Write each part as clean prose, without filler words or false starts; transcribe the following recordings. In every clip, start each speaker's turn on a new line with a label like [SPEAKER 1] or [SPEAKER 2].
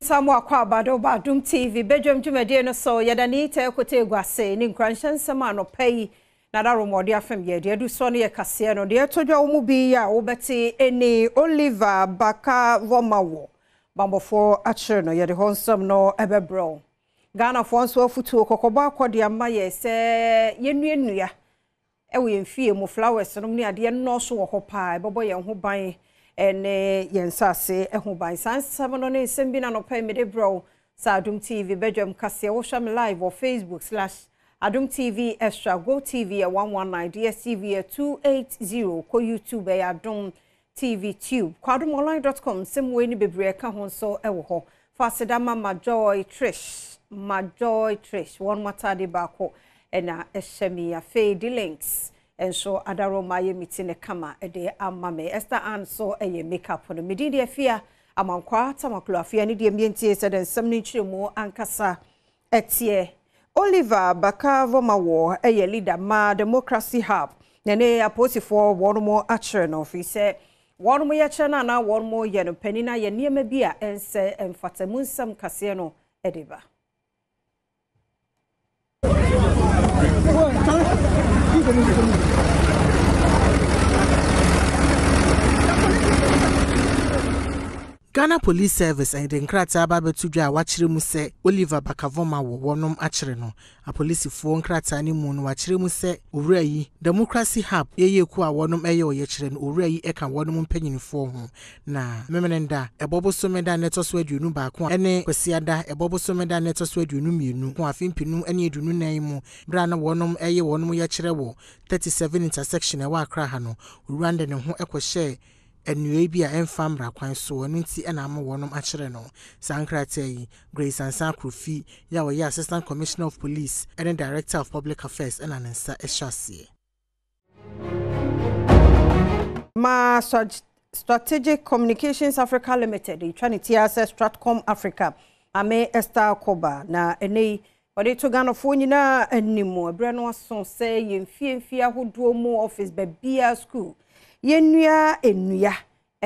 [SPEAKER 1] Nsa mu akwaaba de woba Adom TV badwam dwumadie no so. Yɛda ne tɛ kote egu ase ne nkuranhyɛ nsɛm a anɔpa yi na da romɔde afem yɛ deɛ adu so no yɛ kaseɛ no deɛ ɛtɔ dwa wo mu bi a wobɛte ɛne Oliver Barker-Vormawor bambɔfoɔ akyerɛ no yɛde hɔ nsɛm no ɛbɛbrɛ wo. Ghanafoɔ nso afutuo kɔkɔbɔ akɔde ama yɛ sɛ yɛnnuannua ɛwɔ yɛn fie mu flowers nom ne adeɛ nnɔɔso wɔ hɔ paa ɛbɛbɔ yɛn ho ban ne yɛn nsase ho ban. Saa nsɛm no ne nsɛm bi na anɔpa yi mede brɛ wo sɛ Adom TV badwam kaseɛ. Wohwɛ me live wɔ Facebook slash Adom TV Extra, Go TV yɛ 119, DSTV yɛ 280, kɔ YouTube ɛyɛ Adom TV Tube, kɔ adomonline.com nsɛm wei ne bebree ɛka ho nso ɛwɔ hɔ. Fa aseda ma Majoy Trish, Majoy Trish, wɔn atade baako ɛna ɛhyɛ me. Afei D Links nso adaroma yɛ mi ti ne kama ɛde ama me. Esther Ann nso ɛyɛ makeup no. Medin deɛ Afia Amankwa Tamaklo Afia ne deɛ mmientie sɛ de nsɛm no nkyerɛmu ankasa ɛteɛ. Oliver Barker-Vormawor ɛyɛ leader ma Democracy Hub na ne apolisifoɔ wɔn mo akyerɛ no firi sɛ wɔn mo yɛkyerɛ no anaa wɔn mo yɛ no panin ayɛ nneɛma bi a ɛnsɛ mfatamu nsɛm kaseɛ no ɛde ba.
[SPEAKER 2] Ghana Police Service de nkrataa aba abɛto dwa a wakyerɛ mu sɛ Oliver Barker-Vormawor wɔnom akyere no. Apolisifoɔ nkrataa no mu no wakyerɛ mu sɛ owura yi, Democracy Hub yɛyɛ kuo a wɔnom ɛyɛ ɔyɛkyerɛ no, owura yi ɛka wɔnom mpanyinifoɔ ho. Na Memeneda ɛbɔ bosome da na ɛtɔ so 21 a ɛne Kwasiada ɛbɔ bosome da na ɛtɔ so 22 ho afe 2024 mu berɛ a na wɔnom ɛyɛ wɔnom yɛkyerɛ wɔ 37 intersection ɛwɔ Accra ha no, owura no de ne ho ɛkɔhyɛɛ nnua bi a ɛmfa mmara kwan so, ɛno nti ɛna ama wɔnom akyerɛ no. Saa nkrataa yi, Grace Ansah Akrofi yi a ɔyɛ Assistant Commissioner of Police ne Director of Public Affairs ɛna ne nsa ɛhyɛ aseɛ.
[SPEAKER 1] Ma Strategic Communications Africa Limited twa ne ti ase Stratcom Africa Ame Esther Koba na ɛnɛ yi ɔde to Ghanafoɔ nyinaa anim ɛberɛ no aso sɛ yɛn fie mfie ahodoɔ mu office baabia school yɛnnua nnua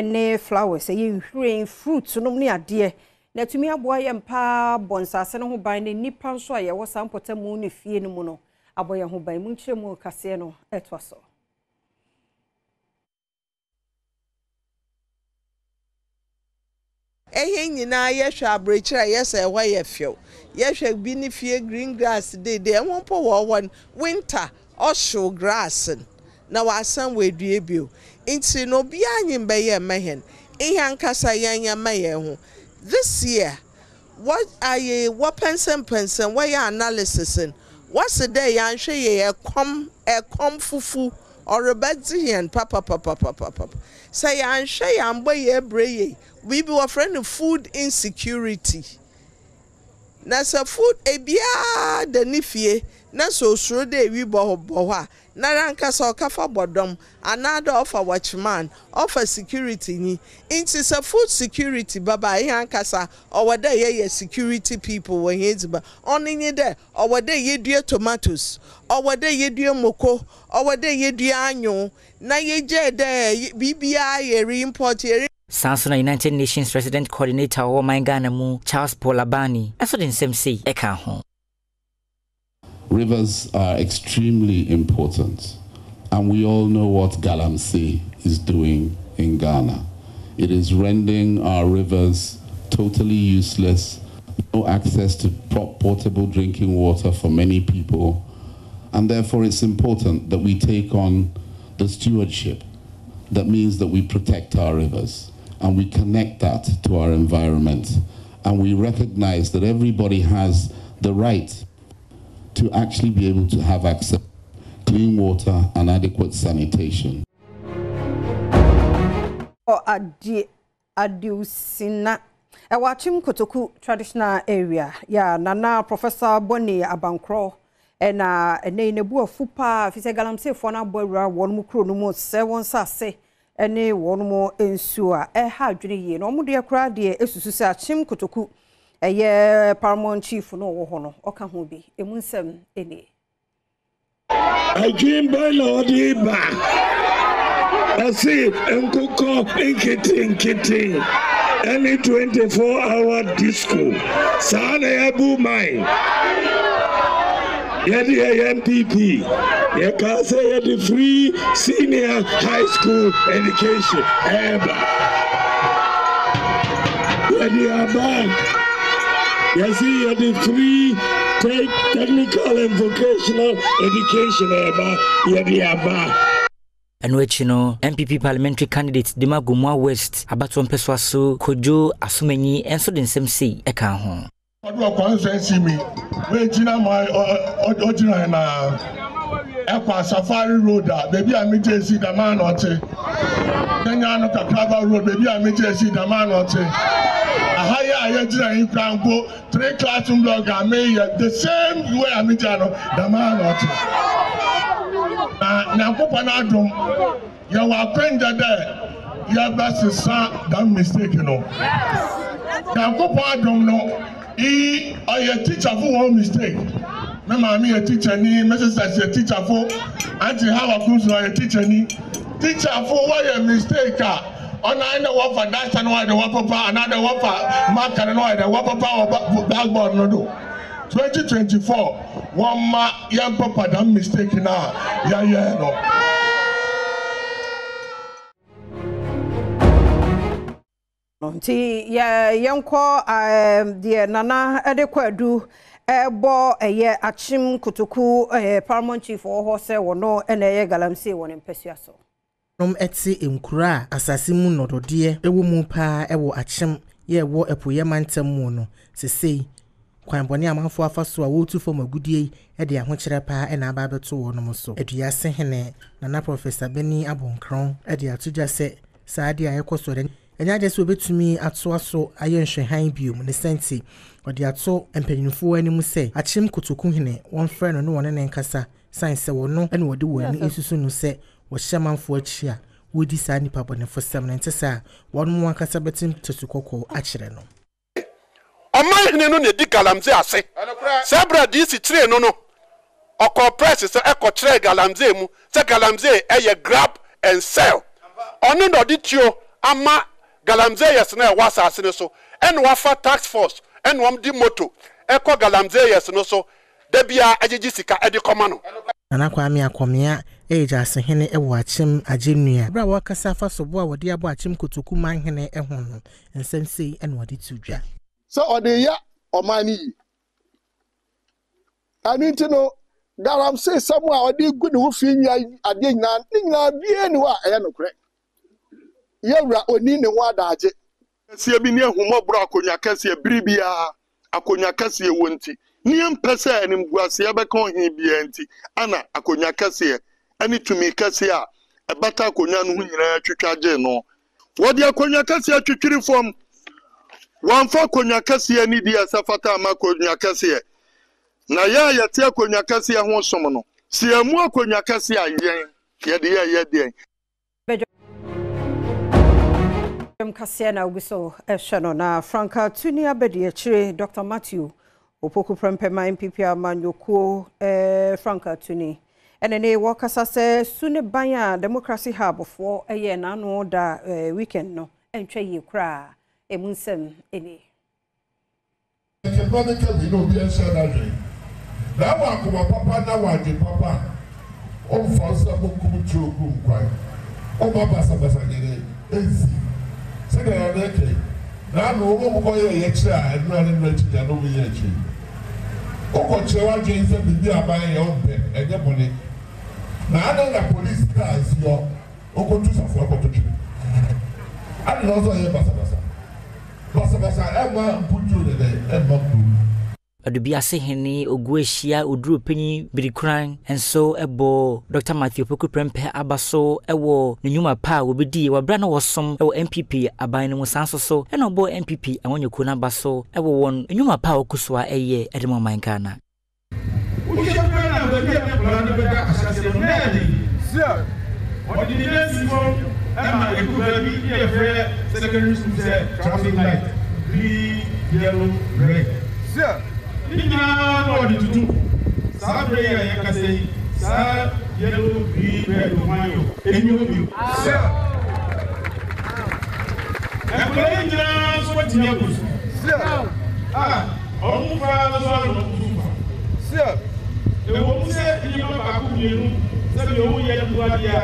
[SPEAKER 1] ne flowers ɛyɛ nhwiren fruits nom ne adeɛ na atumi aboa yɛn paa bɔ nsase no ho ban ne nnipa nso a yɛwɔ saa mpɔtamu ne fie no mu no abɔ yɛn ho ban mu nkyerɛ mu kaseɛ no ɛtoa so.
[SPEAKER 3] Ɛhɛn nyinaa yɛhwɛ aburokyire a yɛsɛ ɛhɔ yɛ fɛw. Yɛhwɛ bi ne fie green grass dede ɛho mpo wɔ hɔ no winter ɔhyew grass no na wasan wɔadua bio. Nti no obiara nyim bɛyɛ mma hɛn. Ihe ankasa yɛnyɛ mma yɛn ho. This year what ayɛ wɔpɛnsɛmpɛnsɛm wɔyɛ analysis no wɔse dɛ yɛanhwɛ yɛ ɛkɔm ɛkɔm fufu ɔrebɛgye yɛn papapapapapa. Sɛ yɛanhwɛ yɛambɔ yɛn brɛ yie, biribi wɔfrɛ no food insecurity. Na sɛ food ebiara da ne fie na sɛ osuro dɛ ewi bɔ bɔ hɔ a, nara ankasa ɔkafa bɔdɔm anaadɛ ɔfa watchman, ɔfa security nyi. Nti sɛ food security baba a, ihe ankasa ɔwɔ dɛ yɛyɛ security people wɔ hɛn edziban. Ɔno nye dɛ ɔwɔ dɛ yɛdua tomatoes, ɔwɔ dɛ yɛdua moko, ɔwɔ dɛ yɛdua anyo na yɛgyae dɛ biribiara yɛre import yɛre.
[SPEAKER 4] Saa nso na United Nations Resident Coordinator a ɔwɔ ɔman Ghana mu, Charles Paul Abani, nso de nsɛm sei ɛka ho.
[SPEAKER 5] Rivers are extremely important, and we all know what Galamsey is doing in Ghana. It is rendering our rivers totally useless, no access to portable drinking water for many people, and therefore it's important that we take on the stewardship that means that we protect our rivers and we connect that to our environment, and we recognize that everybody has the right to actually be able to have access to clean water and adequate sanitation.
[SPEAKER 1] Adi Adiusina ɛwɔ Akyem Kotoku traditional area ya Nana Professor Boni Abankro ɛna ɛnɛ yi n'ebu afu paa fi sɛ galamseyfoɔ no abɔ awura wɔn mu kuro no mu sɛ wɔn nsase ɛne wɔn mu nsuo a ɛha adwene yie na wɔn deɛ koraa deɛ esusu sɛ Akyem Kotoku ɛyɛ paramount chief no wɔ hɔ no ɔka ho bi emu nsɛm ɛnie.
[SPEAKER 6] Adwene bɛn na ɔde ba? Ɔse nkokɔ nketenkete. Ɛne 24 hour disco. Saa na yɛbu man. Yɛde yɛyɛ NPP. Yɛkaa sɛ yɛde free senior high school education ɛɛba. Yɛde aba. Yɛsi yɛde free technical and vocational education ɛɛba. Yɛde aba.
[SPEAKER 4] Ɛno akyi no, NPP parliamentary candidate de ma Gomoa West abatoɔ mpɛsoa so, Kojo Asomanyi nso de nsɛm sei kaa ho.
[SPEAKER 7] Ɔde ɔkwanhyɛn si mi woegyina ma ɔgyina hɛn a ɛkɔ Safari road a beebi a megye esi dɛm a na ɔtse. Nyanya no Kakraba road beebi a megye esi dɛm a na ɔtse. Aha yi a yɛgyina yi koraa mpo three classroom block a meyɛ the same way a megyina no dɛm a na ɔtse. Na Nyankopɔn adom Yɛwɔ akwangya dɛ yɛbɛsesa dɛm mistake no. Nyankopɔn adom no, iyi ɔyɛ teacherfo hɔn mistake. Me maame yɛ teachernyi, me sisters yɛ teacherfo, Auntie Hawa Kunsu ɔyɛ teachernyi. Teacherfo wɔyɛ mistake a, ɔno ara nye dɛ wɔfa duster no wɔayɛ dɛ wɔpepa anaadɛ wɔfa marker no na wɔayɛ dɛ wɔpepa wɔ blackboard no do. 2024 wɔmma yɛmpepa dɛm mistake no a yɛyɛɛ no.
[SPEAKER 1] Nti yɛ yɛnkɔ deɛ Nana de Kwadu ɛbɔ ɛyɛ Akyem Kotoku Paramount Chief wɔ hɔ sɛ wɔno na ɛyɛ galamsey wɔ ne mpasua so.
[SPEAKER 2] Nom te nkuro a asase mu nnɔdɔdeɛ wɔ mu pa ara wɔ Akyem yɛ ɛwɔ Apueɛ mantam mu no, sesei kwan bɔne a amanfoɔ afa so a wɔretu fam agudeɛ yi de ahokyerɛ pa ara na aba abɛto wɔnom so. Aduase hene Nana Prɔfɛsa Bani Abonkron de ato dwa sɛ saa adeɛ a ɛrekɔ so no ɛnyɛ adeɛ sɛ wɔbɛtumi atoa so ayɛ nhwɛhan bio, ne saa nti ɔde ato mpanyinfoɔ anim sɛ Akyem Kotoku hene wɔmfrɛ no ne wɔne no nkasa sane sɛ wɔno na wɔde wɔn ani susu no sɛ wɔhyɛ manfoɔ akyi a wɔredi saa nnipa bɔnefosɛm no, ɛnte saa a, wɔnom ankasa bɛte ntasu kɔkɔɔ akyerɛ no.
[SPEAKER 8] Ɔman hene no na edi galamsey ase. Saa bere a DC kyeree no no, ɔkɔɔ press sɛ ɛkɔkyerɛɛ galamsey mu sɛ galamsey yɛ grab and sell. Ɔno na ɔde tuo ama galamseyers no a ɛwɔ asase no so, ɛna wafa task force ɛna wɔde moto kɔ galamseyers no so da biara gyegye sika de kɔma no.
[SPEAKER 2] Nana Kwame Akomea yɛ Gyasehene wɔ Akyem Agyennua. Berɛ a wɔrekasa afa sobo a wɔde abɔ Akyem Kotoku Manhene ho no, nsɛm sei na wɔde too dwa.
[SPEAKER 7] Sɛ ɔde reyɛ ɔman no yie. Ɛno nti no, galamseesɛm a ɔde regu ne ho fi nwia adeɛ nyinaa, ne nyinaa biara nni hɔ a ɛyɛ nokorɛ. Yɛn wura ɔnni ne ho adaagye.
[SPEAKER 9] Kɛseɛ bi ne ahummɔborɔ akonnwa kɛseɛ bere biara akonnwa kɛseɛ wɔ nti, ne yɛmpɛ sɛ animguaseɛ bɛka ɔhene biara nti, ana akonnwa kɛseɛ ne tumi kɛseɛ a ɛbata akonnwa no ho nyinaa twitwa gyee no. Wɔde akonnwa kɛseɛ twitwiri fam. Wɔamfa akonnwa kɛseɛ nidi a ɛsɛ fata amma akonnwa kɛseɛ. Na yɛn a yɛte akonnwa kɛseɛ ho som no, sɛ yɛammu akonnwa kɛseɛ a, yɛn, yɛde yɛyɛ deɛn?
[SPEAKER 1] Badwam kaseɛ na wogu so ɛhwɛ no na frankaa tuni abɛdi akyire Dr. Matthew Opoku Prempeh ma NPP amanyɔkuo eh, frankaa tuni ɛne ne wɔkasa sɛ su ne ban a Democracy Hub foɔ ɛyɛ n'ano da eh, weekend no ɛntwa yie koraa emu nsɛm ɛnie.
[SPEAKER 7] Mma menka wei na obiara nhyɛ n'adwene. Na ɛwɔ akoma papa na wɔ adwene papa a, ɔmfa wo sɛ monkum nkyerɛ okurum kwan. Ɔmma basabasa nyɛ dɛn? Ɛnsi. Sɛdeɛ Nana reka yi, n'ano, wɔn a wɔkɔyɛɛ yɛkyerɛ a ɛnora ne nnora akyi deɛ na wɔyɛ akyire yi. Wokɔkyerɛ w'adwene sɛ biribi a aban yɛ wompɛ, ɛnyɛ bɔne. Na adɛn na polisi kaa si hɔ Okotu safoa kɔto twene. Adɛn na ɔsɛ ɔyɛ basabasa? Basabasa ɛmma mpuntuo nyɛ dɛn? Ɛmma kurom.
[SPEAKER 4] Adubiase hene Oguahyia Oduropanyin Birikuran nso bɔɔ Dɔkta Matthew Opoku Prempeh aba so wɔ ne nnwuma pa a obedii wɔ bere a na ɔsom wɔ NPP aban no mu saa nso so na ɔbɔɔ NPP amanyɔkuo no aba so wɔ wɔn nnwuma pa a wɔkɔ so a ɛyɛ de ma ɔman Ghana.
[SPEAKER 10] Wohwɛ koraa na baabi a na nkwadaa no bɛda ahyɛaseɛ no, na ɛyɛ den. Wɔde ne nan si fam ma ɛduru baabi na yɛfrɛ secondary school sɛ traffic light, green, yellow, red. Ne nyinaa na wɔde toto. Saa berɛ yi a yɛkasa yi, saa yellow, green, red no hwan o? Ɛnni hɔ bio. Nkwadaa yi nyinaa nso atumi akɔ sukuu a wɔn mu koraa nso ano no nso fa. Ɛwɔ mu sɛ nneɛma baako mmienu sɛdeɛ wɔn yɛ mmoa deɛ a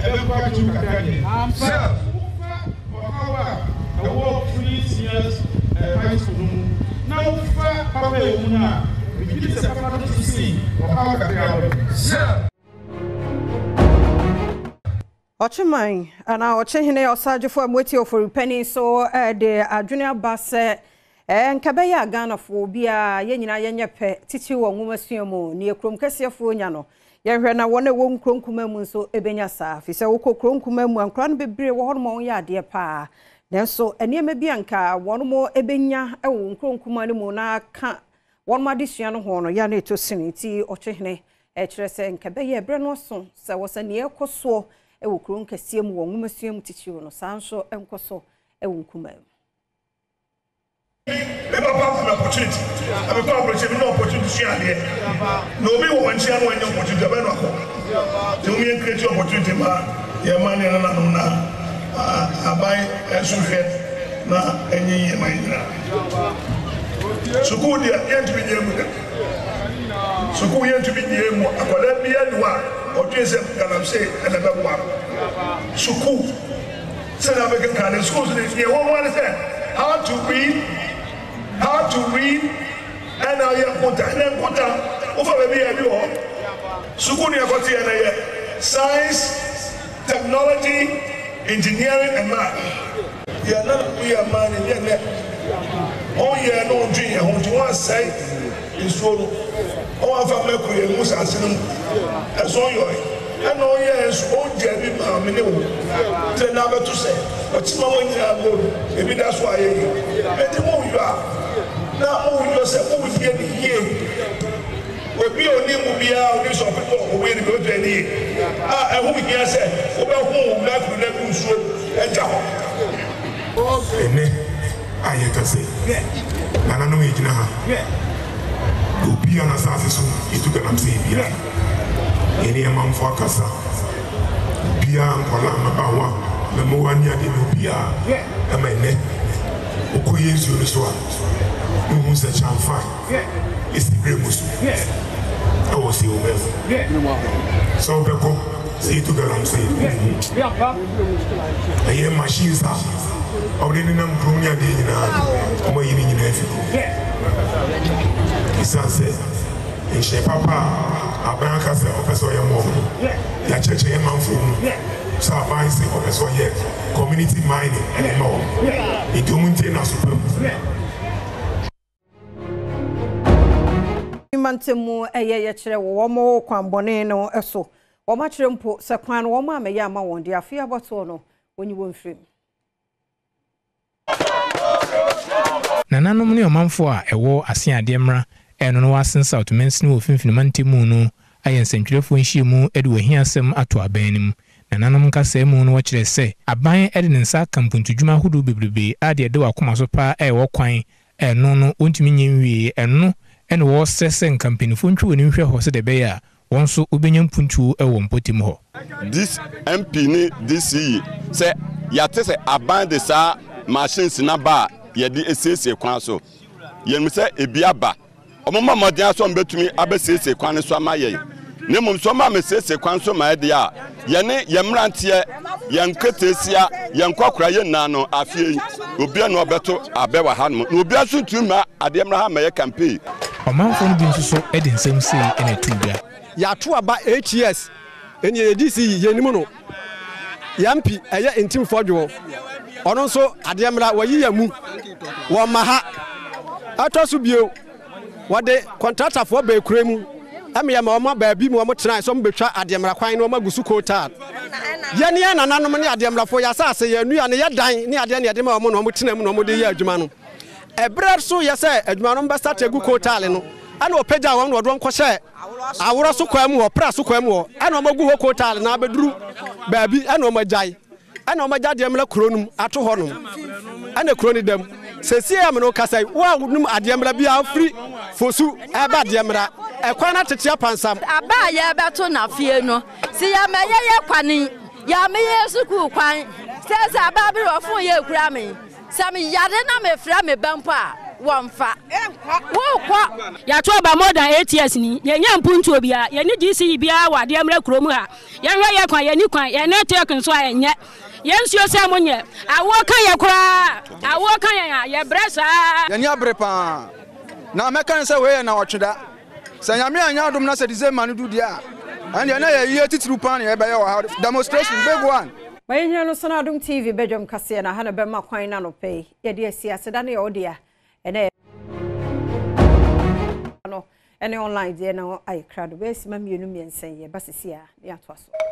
[SPEAKER 10] ɛbɛkɔ akyɛw kakra deɛ. Wofa ɔhaw a ɛwɔ free senior high school no mu na wofa papa a ɛwɔ mu no a, megye di sɛ papa no so sen ɔhaw kakra a ɛwɔ mu.
[SPEAKER 1] Ɔkyeman anaa Ɔkyehene Ɔsagyefo Amoatia Ofori Panin nso de adwene aba sɛ nka ɛbɛyɛ a Ghanafoɔ obiara yɛn nyinaa yɛnyɛ pɛ titiriw wɔ nwomasua mu. Neɛ kurom kɛseɛfoɔ nya no yɛnhwɛ na wɔn a ɛwɔ nkuro nkumaa mu nso bɛnya saa. Firi sɛ wokɔ kuro nkumaa mu a nkwadaa no bebree wɔ hɔnom a wɔyɛ adeɛ paa. Nanso nneɛma bi a nka wɔn bɛnya wɔ nkuro nkumaa no mu na aka wɔn adesua no ho no yɛ a na ɛtɔ sini. Nti Ɔkyehene Ɛkyerɛ sɛ nka ɛbɛyɛ berɛ no aso sɛ wɔ sɛ nea ɛrekɔ soɔ wɔ kuro nkɛseɛ mu wɔ nwomasua mu titiriw no, saa nso nkɔ so wɔ nkumaa mu.
[SPEAKER 7] Me papa ma me opportunity na me kɔ abrɔkyire me nya opportunity sua adeɛ na obi wɔ wɔn nkyɛn na wanya opportunity ɔbɛyɛ no akɔ nti mom yɛn create opportunity ma yɛn mma ne yɛn nananom na aban nso hwɛ na ɛnyɛ yie ma yɛn nyinaa sukuu deɛ yɛntumi nyɛ mu da. Sukuu yɛntumi nyɛ mu akwadaa biara nni hɔ a ɔdwen sɛ galamsey na ɛbɛboa no. Sukuu sɛnea wobɛkenkan no sukuu so de deɛ ɛwɔ mu ara ne sɛ how to read, how to read ɛna ɔyɛ nkonta ɛnɛ nkonta wofa baabi a ebi wɔ hɔ. Sukuu no yɛkɔte yɛ na yɛ science, technology, engineering and math. Yɛn nananom yɛɛ mmaa no, ɛnyɛ nnɛ. Wɔn yɛɛ no wɔn dwen yɛn ho nti wɔn asɛe nsuo no. Wɔn amfa mercury angu saase no mu. Ɛso yɔe. Ɛna wɔn yɛɛ nso wɔn gyaa bi maa me ne wo. Tire na abɛto sɛ wɔkye ma wɔn nyinaa gold ebi da so a ɛyɛ yie. Enti mo yɔ a na mo yɔ sɛ mo yɛ no yie. Obi a ɔnim wo biara a ɔnim sɛ ɔpɛ sɛ ɔwɔ yɛ no bi ɔbɛtumi ani yie a ɛho hia sɛ wobɛhow mercury no agu nsuo mu agya hɔ.
[SPEAKER 6] Ɛnnɛ a yɛrekasa yi, nananom yɛgyina ha, obiara n'asase so yɛtu galamsey biara, yɛne yɛn manfoɔ akasa, obiara, nkwadaa, mmabaawa, mmamuwa ne adeɛ ne obiara, ɛma ɛnnɛ wokɔ yɛn nsuo no so a, wohu sɛ kyamfa. Esi berɛ mu so wɔ Seoul sɛ wobɛkɔ sɛ yɛtu galamsey wonhu. Ɛyɛ machines a wɔde nenam kurom ne adeɛ nyinaa no, wɔayi ne nyinaa afi kurom. Ɛsiane sɛ nhyɛ papa a aban aka sɛ ɔpɛ sɛ ɔyɛ ma wɔn no, yɛakyerɛkyerɛ yɛn manfoɔ mu sɛ aban sɛ ɔpɛ sɛ ɔyɛ community mining ɛde ma wɔn. Nti wɔn ntie n'aso pa mu.
[SPEAKER 1] Mantam mu ɛyɛ yɛkyerɛ wɔ wɔn kwanbɔne no so. Wɔn akyerɛ mpo sɛ kwan no wɔn ammɛyɛ ama wɔn deɛ afei abɔtoɔ no wɔnyi wɔn mfiri mu.
[SPEAKER 11] Nananom ne ɔmanfoɔ a ɛwɔ Aseadeɛ mmra ɛno no wɔ Asen South mansini wɔ Mfimfini Mantam mu no ayɛ nsɛntwerɛfoɔ nhyiamu de wɔn ahiasɛm ato abɛn no mu. Nananom nkasaa mu no wɔkyerɛ sɛ aban de ne nsa aka mpuntudwuma ahodoɔ bebrebe a deɛ ɛda wɔn akoma so paa ɛyɛ wɔ kwan Ɛno no wɔntumi nyɛ nwieɛ. Ɛno na wɔsrɛ sɛ nka mpaninfoɔ ntwe wɔn ani nhwɛ hɔ sɛdeɛ ɛbɛyɛ a wɔn nso wɔbɛnya mpuntuo wɔ mpɔtam hɔ.
[SPEAKER 12] This MP ne DC yi sɛ yɛate sɛ aban de saa machines no aba a yɛde siesie kwan so. Yɛnim sɛ ebi aba. Wɔmmɔ mmɔden ara sɛ wɔbɛtumi abɛsiesie kwan no so ama yɛn. Na mmom sɛ wɔma mesiesie kwan so ma yɛ deɛ a, yɛne yɛn mmeranteɛ, yɛn nketeesia, yɛn nkɔkora, yɛn nyinaa no, afei yi, obiara na ɔbɛto abɛ wɔ hanom. Na obiara nso ntumi mma adeɛ mmra ha mmɛyɛ campaign.
[SPEAKER 11] Ɔmanfoɔ no bi nso so de nsɛm sei na ɛtoo dwa.
[SPEAKER 13] Yɛato aba HES ɛneɛ yɛdi si yi yɛnim no. Yɛn MP ɛyɛ Ntim Fɔdwoɔ ɔno nso adeɛ mmra wayi yɛn mu wɔmma ha. Ɛtɔ so bio wɔde kɔntratafoɔ bɛɛ kuro mu ɛma yɛma wɔn baabi ma wɔn tenae sɛ wɔn bɛtwa adeɛ mmra kwan na wɔn agu so kootaa. Yɛne yɛn nananom ne adeɛ mmrafoɔ yɛ asase yɛn nnua ne yɛ dan ne adeɛ ne yɛde ma wɔn na wɔn tena mu na wɔn de yɛ adwuma no. Ɛberɛ so yɛ sɛ adwuma no bɛsate agu kootaale no ɛna wɔpagyaa wɔn na wɔde wɔn kɔhyɛɛ Aworɔ so kwan mu hɔ, Pra so kwan mu hɔ, ɛna wɔagu hɔ kootaale na abɛduru baabi ɛna wɔagyae, ɛna wɔagya adeɛ mmra kuro no mu ato hɔ nom, ɛna kuro no da mu. Seesei a me ne wo kasa yi, wo a wonim adeɛ mmra biara firi Fosu ɛreba adeɛ mmra, ɛkwan no atete apansam.
[SPEAKER 14] Aba a yɛrebɛto no afie no, sɛ yɛammɛyɛ yɛ kwane, yɛammɛyɛ yɛ sukuu kwan, sɛ. Sɛ sɛ abaa bi wɔ fon yɛ ekura me. Sɛ meyare na mefrɛ me ba mpo a, wɔmfa. Wokɔ.
[SPEAKER 15] Yɛato aba more than 8 years ni, yɛnnya mpuntuo biara, yɛnni GCE biara wɔ adeɛ mmra kurom ha. Yɛnhwɛ yɛ kwan, yɛnni kwan, yɛn network nso a ɛnyɛ. Yɛn nsuo sɛ mo nyɛ. Awoɔ ka yɛ koraa, awoɔ ka yɛn a, yɛbrɛ saa.
[SPEAKER 16] Yɛn ani abere paa. Na mɛka no sɛ wei yɛ nnawɔtwe da. Sɛ Nyame anyɛ adom na sɛ December no du deɛ a, ɛndeɛ na ɛyɛ ayie titiriw paa na yɛbɛyɛ wɔ ha. Demonstration, big one.
[SPEAKER 1] Ma yɛnnyina no so na Adom TV badwam kaseɛ na ha na bɛma kwan na anɔpa yi yɛde asi aseda no yɛ wo dea ɛnɛ no ɛne online deɛ no ayɛ krado bɛyɛ sima mmienu mmiɛnsa yi ɛba sisi a ne yɛatoa so.